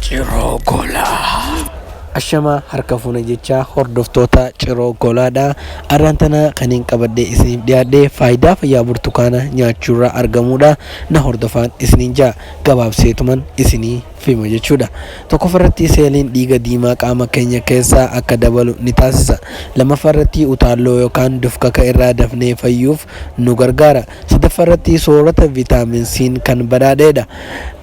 Ciroo Golaa. Ashamaa harka fuune jecha hordoftoota Ciroo Golaadha. Arraan tana kan hin qabadhe isiniif dhiyaadhe faayidaa fayyaa burtukaana nyaachuurraa argamuudha. Na hordofaan isiniin jaa gabaabseetuman isinii fima jechuudha. Tokkoffarratti seeliin dhiiga diimaa qaama keenya keessaa akka dabalu ni taasisa. Lammaffaarratti utaalloo yookaan dufkaka irraa dafnee fayyuuf nu gargaara. Sadaffaarratti soorata vitaamin C'n kan badhaadheedha.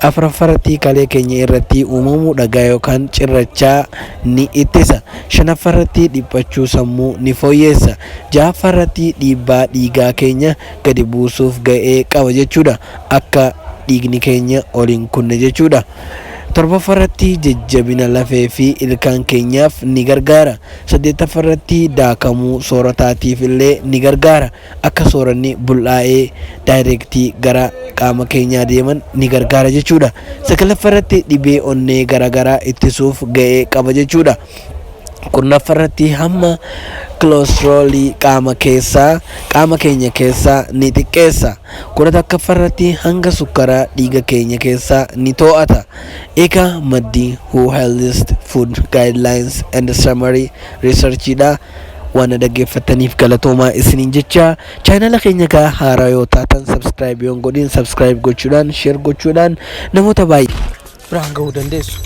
Afuraffaarratti kalee keenya irratti uumamuu dhagaa yookaan cirrachaa ni ittisa. Shanaffaarratti dhiphachuu sammuu ni fooyyeessa. Ja'affaarratti dhiibbaa dhiigaa keenya gadi buusuuf ga'ee qaba jechuudha. Akka dhiigni keenya ol hin kunne jechuudha. Torbaffaarratti jajjabina lafee fi ilkaan keenyaaf ni gargaara. Saddeettaffaarratti daakamuu soorataatiif illee ni gargaara. Akka sooranni bul'aa'ee direct gara qaama keenyaa deeman ni gargaara jechuudha. Sagalaffaarratti dhibee onnee garaagaraa ittisuuf ga'ee qaba jechuudha. Kurnaffaarratti hamma kiloostroolii qaama keessaa qaama keenya keessaa ni xiqqeessa. 11ffaarratti hanga sukkaraa dhiiga keenya keessaa ni to'ata. Egaa maddi WHO Health Food Guidelines and Summary Researchidha. Waan na dhaggeeffattaniif galatoomaa isiniin jecha, chaanala keenya gaa haaraa yoo taatan subscribe yoon godhin subscribe gochuudhaan, share gochuudhaan namoota baay'ee biraan ga'uu dandeessu.